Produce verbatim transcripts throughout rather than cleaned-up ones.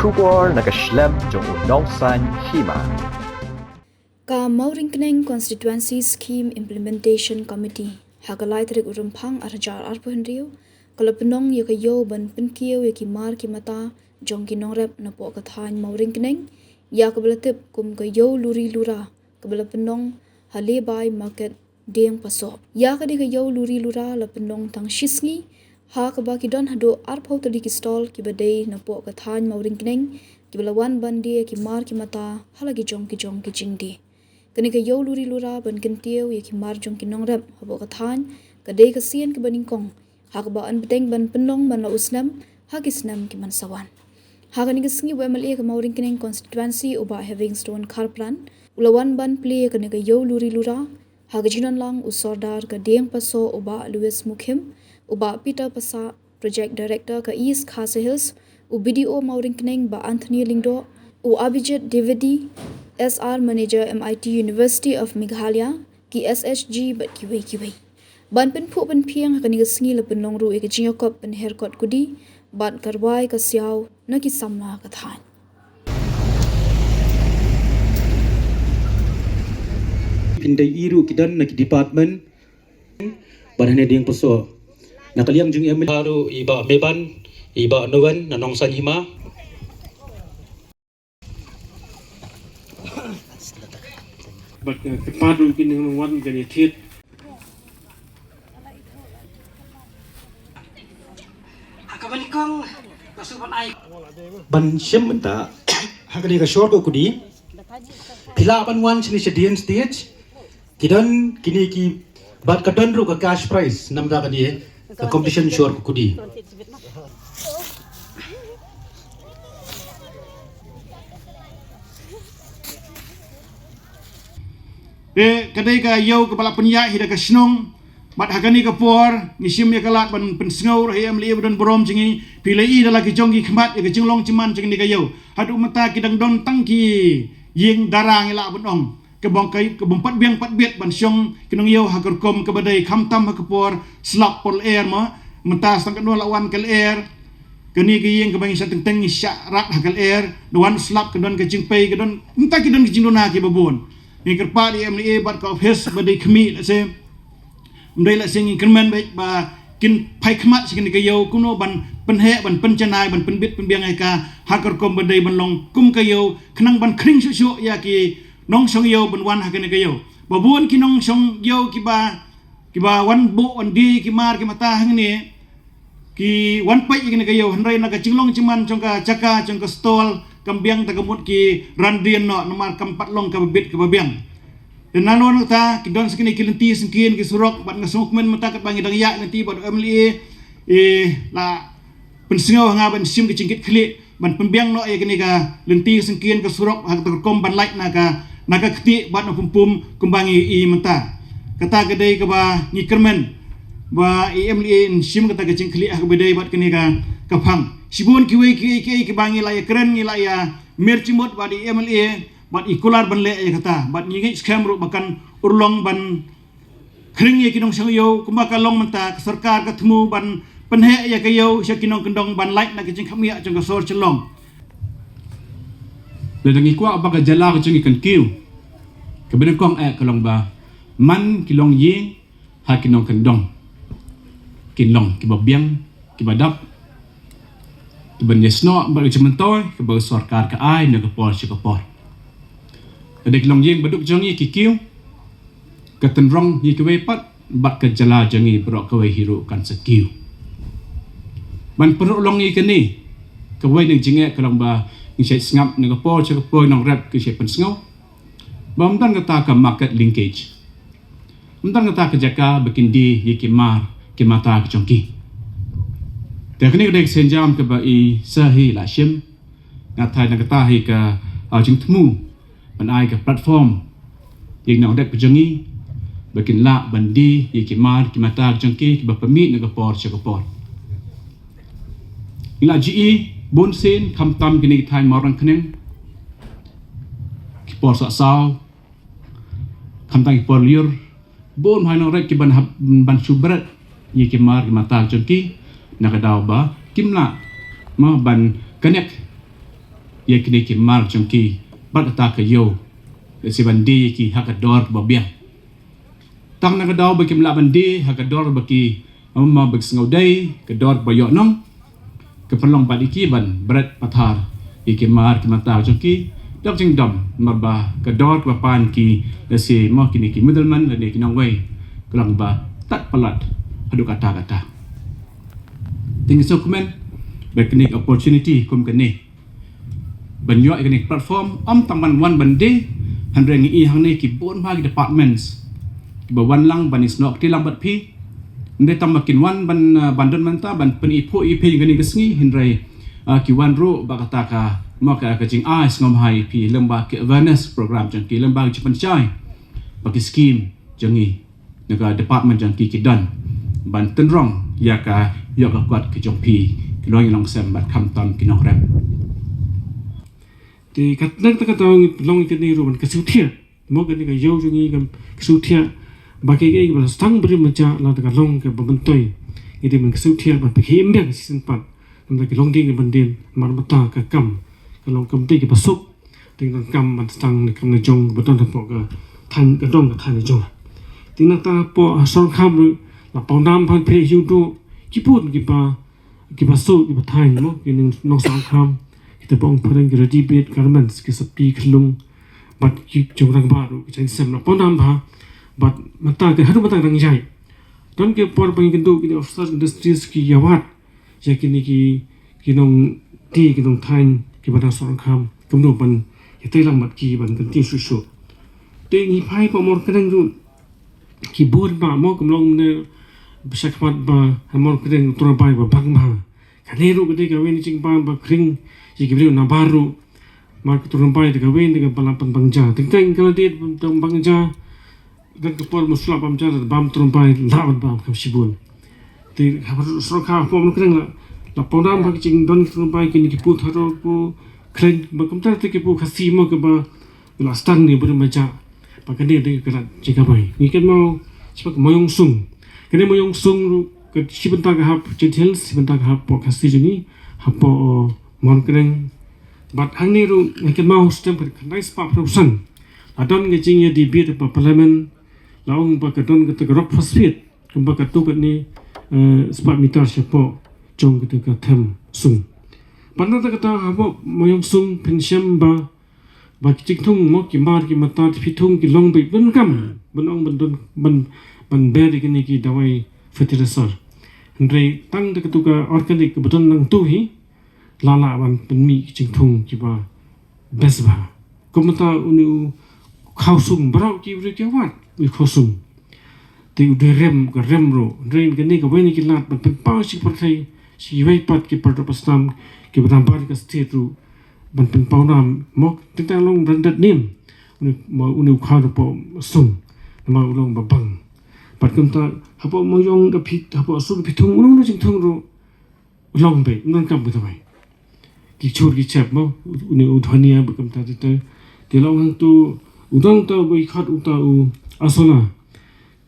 Khubor na ka shlem jong u Nongsaiñ Hima. Ka Mawryngkneng Constituency Scheme Implementation Committee ha ka lai tarik u Rymphang ar hajar arphew hynriew ka la pynlong ïa ka ïew ban pynkiew ïa ki mar ki mata jong ki nongrep napoh ka thaiñ Mawryngkneng, ïa kaba la tip kum ka ïew luri lura, kaba la pynlong ha Lebai Market, Dieng Pasoh. Ïa kane ka ïew luri lura la pynlong tang shisngi, ha kaba ki don haduh arphew tylli ki stall kiba dei napoh ka thaiñ Mawryngkneng, kiba la wan ban die ïa ki mar ki mata ha la ki jong ki jong ki jingdie. Kane ka ïew luri lura ban kyntiew ïa ki mar jong ki nongrep hapoh ka thaiñ ka dei ka sien kaba nyngkong, ha kaba yn bteng ban pynlong man la u snem ha ki snem ki ban sa wan. Ha kane ka sngi u M L A ka Mawryngkneng Constituency u Bah Heavingstone Kharpran u la wan ban plie ïa kane ka ïew luri lura ha ka jingdon lang u Sordar ka Dieng Pasoh u Bah Louis Mukhim, u Bah Peter Passah, Project Director ka East Khasi Hills, u B D O Mawryngkneng Bah Anthony Lyngdoh, u Abhijit Dwivedi, S R Manager M I T University of Meghalaya, ki S H G bad kiwei kiwei. Ban pynphuh pynphieng ha kane ka sngi la pynlong ruh ïa ka jingïakop pynher kot kudi bad ka rwai ka siaw na ki samla ka thaiñ. Phin dei i ruh ki don na ki department. Bad hangne Dieng Pasoh na ka liang jong i M L A ruh i Bah Meban, i Bah Nowen na Nongsaiñ Hima. Bad, eh, kyrpad ruh kin nang wan kane thied. Ha kaba nyngkong, ka shu ban ai. Ban shim mynta ha kane ka shorkut kudi. Phi lah ban wan shane sha D N stage. Ki don kine ki, bad ka don ruh ka cash prize namar kane ka competition shorkut kudi. Te ka dei ka ïew kaba la pynïaid hi da ka shnong. Bad ha kane ka por ngi shim ïa ka lad ban pynsngew ruh ïa i M L A ba don burom jong ngi, phi la i da la ki jong ki khmat ïa ka jinglong jingman jong kane ka ïew. Haduh mynta ki dang don tang ki ïing dara ngi lah ban ong. Ka bym ka, ka bym pat biang pat bit ban shong ki nongïew ha ka rukom kaba dei, khamtam ha ka por slap por lyer mo. Mynta sa tang katno la wan ka lyer. Kane ka ïing kaba ngi shah teng teng ngi shah rat ha ka lyer. Da wan slap ka don ka jingpei, ka don, mynta ki don ka jingduna kiba bun. Ngi kyrpad ïa i M L A bad ka office ba dei khmih lehse. Ym dei lehse, ngi kyrmen beit ba kin phai khmat sha kane ka ïew kumno ban pynheh, ban pynjanai, ban pynbit pynbiang ïa ka ha ka rukom ba dei ban long kum ka ïew, khnang ban khring shuh shuh ïa ki nongshong ïew ban wan ha kane ka ïew. Ba bun ki nongshong ïew kiba, kiba wan buh wan die ki mar ki mata hangne, ki wan peit ïa kane ka ïew, hynrei na ka jinglong jingman jong ka jaka, jong ka stall, kam biang, te ka mut ki ran dien noh namar kam pat long kaba bit kaba biang. Te nalor kata ki don sa kine ki lynti syngkien ki surok, bad nga sngewkmen mynta katba ngi dang ïaid lynti bad u M L A, eh, la pynsngew ha nga ban shim ka jingkitkhlieh ban pynbiang noh ïa kane ka lynti syngkien ka surok ha kata ka rukom ban lait na ka, na ka ktieh bad na pum pum kumba ngi ïohi mynta. Kata ka dei kaba ngi kyrmen ba i M L A in shim kata ka jingkhlieh ha kaba dei bad kane ka, ka phang. Shibun kiwei kiei kiei kiba ngi la ïakren, ngi la ïa mir jingmut bad i M L A bad i kular ban leh ïa kata, bad ngi ngeit skhem ruh ba kan urlong ban khring ïa ki nongshong ïew kumba ka long mynta. Ka sorkar ka thmu ban pynheh ïa ka ïew sha ki nongkyndong ban lait na ka jingkhamiah jong ka sor Shillong. Lada ngi kwah ba ka jylla ka jong ngi kan kiew, kaba nyngkong eh ka long ba man ki longïing ha ki nongkyndong kin long kiba biang, kiba dap, kiban ïasnoh bad ka jingmyntoi kaba ka sorkar ka ai na ka por sha ka por. Lada ki longïing baduk jong ngi ki kiew, ka tynrong ïa kiwei pat bad ka jylla jong ngi baroh kawei hi ruh kan sa kiew. Ban pynrung long ïa kane, kawei na ka jingeh ka long ba ngi shait sngap na ka por sha ka por, nongrep ki shait pynsngew ba ym don kata ka market linkage. Ym don kata ka jaka ba kin die ïa ki mar ki mata ka jong ki. Te kane ka dei ka sienjam kaba i sha hi la shim. Nga thait na kata hi ka, ah, jingthmu ban ai ka platform ïa ki nongrep ka jong ngi ba kin lah ban die ïa ki mar ki mata ka jong ki kiba pynmih na ka por sha ka por. Ngi la ju i bunsien, khamtam kine ki thaiñ Mawryngkneng, ki por sah saw, khamtam ki por lyiur, bun bha nongrep kiban hap ban shu bret ïa ki mar ki mata jong ki na ka daw ba kim lah mo ban connect ïa kine ki mar jong ki bad kata ka ïew, lehse ban die ïa ki ha ka dor ba biang. Tang na ka daw ba kim lah ban die ha ka dor ba ki, ma ba ki sngewdei, ka dor ba ïoh nong, ka pynlong bad ïa ki ban bret pathar ïa ki mar ki mata jong ki. Dok jingdom namar ba ka dor ba pan ki, lehse mo kine ki middleman lane ki nongwei, ka long ba tad palat haduh katta katta. Te ngi sngewkmen ba kine ki opportunity kum kane ban ïoh ïa kane ka platform, ym tang ban wan ban die, hynrei ngi i hangne ki bun bha ki departments kiba wan lang ban ïasnoh kti lang bad phi. Ym dei tang ba kin wan ban, uh, ban don mynta ban pyniphuh ïa phi ïa kane ka sngi, hynrei, uh, ki wan ruh bad kata ka, mo ka, ka jingai sngewbha ïa phi lyngba ki awareness program jong ki, lyngba ki jingpynshai bad ki skim jong ngi na ka department jong ki, ki don ban tynrong ïa ka, ïa ka kot ka jong phi, ki long ïa long sem bad khamtam ki nongrep. Te kat nang ta ka daw ngi long ïa kane ruh ban ka shu thiah. Mo kane ka ïew jong ngi ka shu thiah. Ba kaei kaei ba sdang bri ma ja la ta ka long kaba myntoi. Ngi dei ban ka shu thiah ban pynkhih im biang ka shisien pat. Namar ki long ding ban dien mar mata ka kam ka long kam dei kaba suk. Te ngi donkam ban sdang ne kam ne jong ba don hapoh ka thaiñ ka dong ka thaiñ ne jong. Te nangta hapoh Sohryngkham ruh la pawnam ban pyrshah ïa u duh ki bun kiba, kiba suk kiba thaiñ mo ki nong Sohryngkham. Kita ba ong phareng ki Ready Made Garments, ki Sapti Khlung bad ki jong rangbah ruh ki jaiñ sem la pawnam bha. Bad mynta ka haduh mynta ka dang ïaid. Don ki por ba ngi kynduh kine officer industries ki ïawad ïa kine ki, ki nongdie ki nongthaiñ kiba na Sohryngkham kumno ban ïatreilang bad ki ban kyntiew shuh shuh. Te ngi phai hapoh Mawryngkneng ruh ki bun bha mo, kum long ne ba shakhmat ba ha Mawryngkneng u Tyrbai ba bang bha. Kane ruh ka dei kawei na jingbam ba khring ïa ki briew nabar ruh. Mar ka Tyrbai te kawei na ka ba la pynbang ja. Teng teng ka la dei pynbang ja. Don ka por ma shu lah bam ja, bam Tyrbai lah ban bam kam shibun. Te habar Sohryngkham hapoh Mawryngkneng la, la pawnam bha ki jingdon ki Tyrbai, kine ki pu Thadou, pu Khleng, ba kumta te ki pu Khasi mo kiba la sdang ne bun ma ja. Ba kane dei ka lad jingkamai. Ngi kynmaw shaphang Maïongsum. Kane Maïongsum ruh ka shi bynta ka hap Jaintia Hills, shi bynta ka hap hapoh Khasi jong ngi, hapoh, uh, Mawryngkneng. Bad hangne ruh ngi kynmaw stem ka khyndai spah phraphew san. La don ka jingïadebate hapoh Parliament, la ong ba ka don kata ka rock phosphate kumba katto katne, eh, spah mitar shapoh jong kata ka them sung. Bad nangta kata hapoh Maïongsum phin shem ba, ba ki jingthung mo ki mar ki mata te phi thung ki long beit, donkam ban ong ban don ban, ban ber ïa kine ki dawai fertilizer. Hynrei tang da katu ka organic kaba don nangtu hi la lah ban pynmih ki jingthung kiba best bha. Kumta une u khaw sung, baroh ki briew ki wad u khaw sung. Te u dei rem, ka rem ruh. Hynrei kane kawei na ki lad ban pynpaw sha ki pyrthei, sha kiwei pat ki para doh para snam kiba nabar ka state ruh ban pynpaw nam. Mo, teng teng long branded name. Une, mo, une u khaw hapoh sung, namar u long ba bang. Bad kumta hapoh Maïong ka phi, hapoh sung ka phi thung, une une jingthung ruh u long beit, u nang kam ka tawai. Ki chur ki chep mo, une u dhania ba kumta te te. Te long hangtu u dang ta ba i khat uta u asola.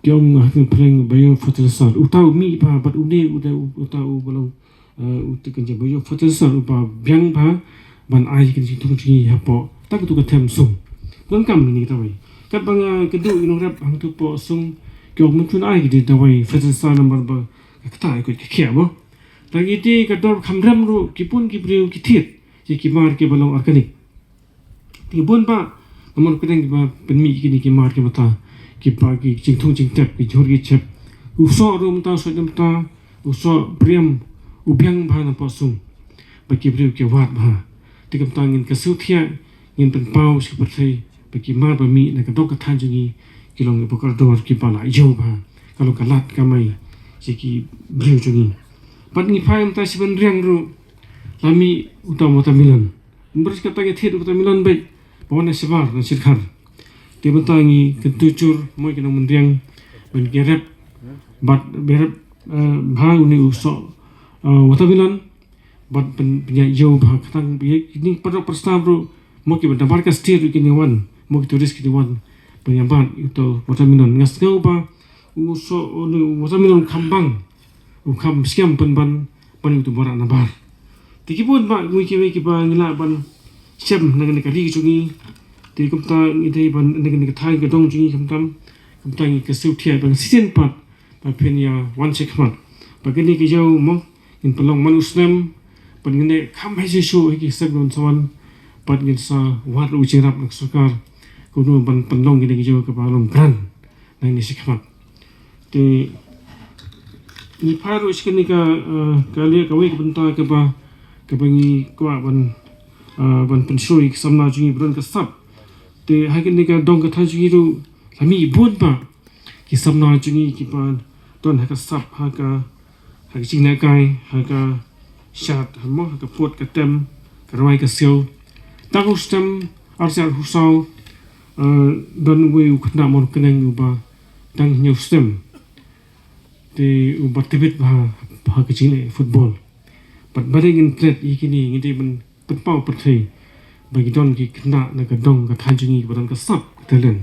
Ki ong ha ka pyrshang bio fertilizer. Uta u mih bha, bad une uta u, uta u ba long, eh, uta kan jia bio fertilizer uba biang bha ban ai kan jingthung jingïa hapoh ta katu ka them sung. Donkam ngi tawai. Katba nga kynduh ïa u nongrep hangtu hapoh sung, ki ong mynta ai ki dei dawai fertilizer namar ba ka kata ai ko ka khiah mo. Tang ite ka dor kham rem ruh ki bun ki briew ki thied ïa ki mar kiba long organic. Te bun bha namar ka dang kiba pynmih kine ki mar ki mata, kiba ki jingthung jingtep, ki jhur ki chep. U soh ruh mynta, soh mynta, u soh briew u biang bha napoh sung. Ba ki briew ki wad bha. Te kumta ngin ka shu thiah, ngin pynpaw sha ka pyrthei ba ki mar ba mih na ka dong ka thaiñ jong ngi ki long kiba kordor kiba la ïew bha. Ka long ka lad kamai sha ki briew jong ngi. Bad ngi phai mynta sha Banriang ruh la mih uta u watermelon. Ym bret kata ka thied u watermelon beit ba wan na shabar na Shirkhar. Te mynta ngi kyntu jur mo ki nong Banriang ban ki rep bad ba rep, eh, bha une u soh, eh, watermelon. Bad pyn, pynïaid ïew bha khnang ba ïa kine para doh para snam ruh mo kiba nabar ka state ruh kin ïa wan, mo ki tourist kin ïa wan ban ïa bad ïa uta u watermelon. Nga sngew ba u soh, u, u watermelon u kham bang, u kham skhem pynban ban ïa uta u ba rah nabar. Te ki bun bha kiwei kiwei kiba ngi lah ban shem na kane ka ri jong ngi. Te kumta ngi dei ban na kane ka thaiñ ka dong jong ngi khamtam, kumta ngi ka siew thiah ba ngi shisien pat ba phin ïa wan shakhmat. Ba kane ka ïew mo ngin pynlong man u snem, bad ngin ïa kham hei shisha ha ki snem ban sa wan, bad ngin sa wad u jingïarap na ka sorkar kumno ban pynlong kane ka ïew kaba long grand na kane shakhmat. Te ngi phai ruh sha kane ka, eh, ka liang kawei ka bynta kaba, kaba ngi kwah ban, eh, ban pynshlur ïa ki samla jong ngi ba don ka sap. Te ha kane ka dong ka thaiñ jong ngi ruh la mih bun bah ki samla jong ngi kiba don ha ka sap, ha ka, ha ka jinglehkai, ha ka shad, ha mo, ha ka pud ka tem, ka rwai ka siew. Tang u snem ar hajar arphew saw, eh, don uwei u khynnah mawryngkneng uba dang hynñiew snem. Te uba tbit bha ha ka jingleh football. Bad balei ngin klet ïa kine, ngi dei ban pynpaw pyrthei ba ki don ki khynnah na ka dong ka thaiñ jong ngi ba don ka sap ka talent.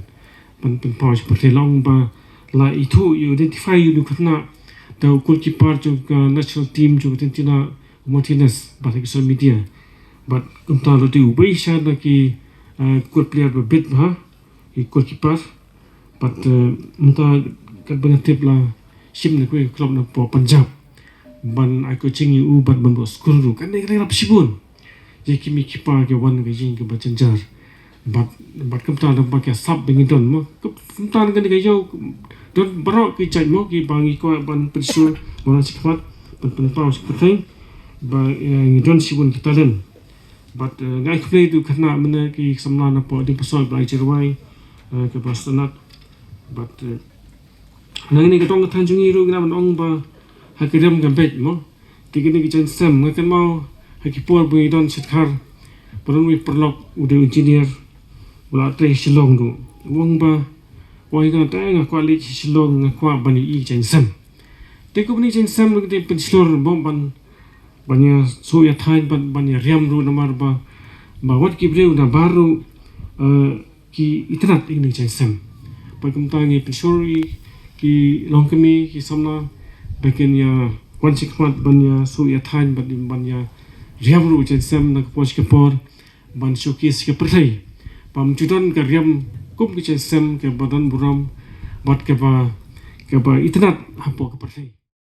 Ban pynpaw sha pyrthei, long ba la ithuh, ïa identify ïa u khynnah da u goalkeeper jong ka national team jong ka Argentina, u Martinez, bad ha ki social media. Bad kumta la dei uwei sha na ki, eh, kut player ba bit bha, ki goalkeeper. Bad, eh, mynta katba nga tip la shim na kawei ka club na poh Punjab ban ai coaching ïa u bad ban buh skul ruh. Kane ka dei rap shibun. Ïa ki mei ki pa ki wan ka jing kaba jynjar. Bad, bad kumta da ba ka sap ba ngi don mo. Kumta kane ka ïew don baroh ki jait mo kiba ngi kwah ban pynshlur, ban shakhmat, ban pynpaw sha pyrthei ba, eh, ngi don shibun ki talent. Bad, eh, nga ai khublei ïa u khynnah mynne, ki samla na poh Dieng Pyrshah ba ai jingrwai, eh, kaba sngewtynnat. Bad, eh, na kane ka dong ka thaiñ jong ngi ruh ngi lah ban ong ba ha ka riam ka beit mo. Te kine ki jaiñsem, nga kynmaw ha ki por ba ngi don sha Dkhar, ba don uwei u paralok u dei u engineer, u la trei Shillong ruh. U ong ba, u ong ïa nga, te nga kwah leit sha Shillong, nga kwah ban ïohi ki jaiñsem. Te kumne ki jaiñsem ruh ki dei pynshlur mo ban, ban ïa shu ïa thaiñ, ban, ban ïa riam ruh namar ba, ba wat ki briew na bar ruh, eh, ki itynnad ïa kine ki jaiñsem. Bad kumta ngi pynshlur ïa ki longkmie, ki samla ba kin ïa wan shakhmat ban ïa shu ïa thaiñ, ban, ban ïa riam ruh ki jaiñsem na ka por sha ka por, ban showcase sha ka pyrthei ba ym ju don ka riam kum ki jaiñsem kaba don burom bad kaba, kaba itynnad hapoh ka pyrthei.